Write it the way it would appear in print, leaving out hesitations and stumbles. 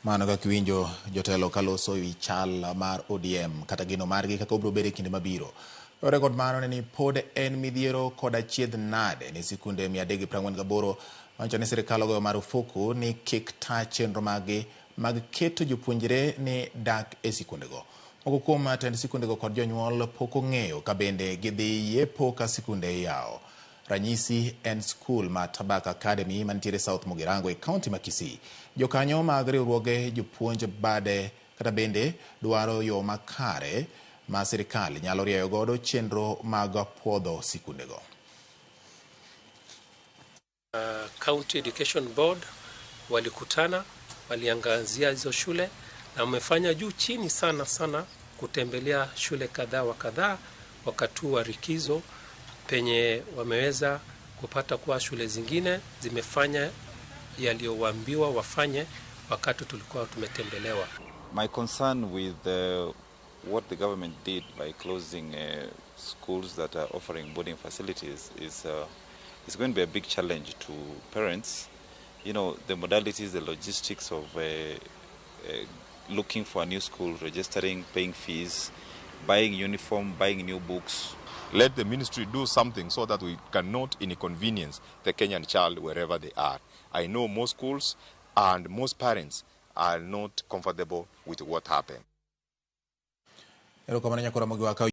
Mano kaka iwinjo jotelo kaloso ewi chal mar ODM kata geno margi kaka obiro bedo e kinde mabiro. Luwore kod mano ne ni pod en midhiero kod achiedh nade ne sikunde 348 manyiso ni sirikal ogoyo marufuku ni kik ta chenro maggi mag keto jopuonjre ni dak e sikundego. Moko kuom tend sikundego kod jonyuol pok ong'eyo ka bende gidhi yepo ka sikunde iyawo. Ranyisi en skul ma Tabaka Academy mantiere South Mugirango e kaunti ma Kisii. Jokanyo mag riwruoge jopuonj bade kata bende dwaro yo makare ma sirikal nyalo rieyo godo chenro mag puodho sikundego. County Education Board walikutana, waliangazia hizo shule na wamefanya juu chini sana sana kutembelea shule kadhaa wa kadhaa wakati wa likizo, penye wameweza kupata kuwa shule zingine zimefanya yaliyowaambiwa wafanye wakati tulikuwa tumetembelewa. My concern with what the government did by closing schools that are offering boarding facilities is it's going to be a big challenge to parents. The modalities, the logistics of looking for a new school, registering, paying fees, buying uniform, buying new books. Let the ministry do something so that we cannot inconvenience the Kenyan child wherever they are. I know most schools and most parents are not comfortable with what happened. Erokamano nyakora Mogi.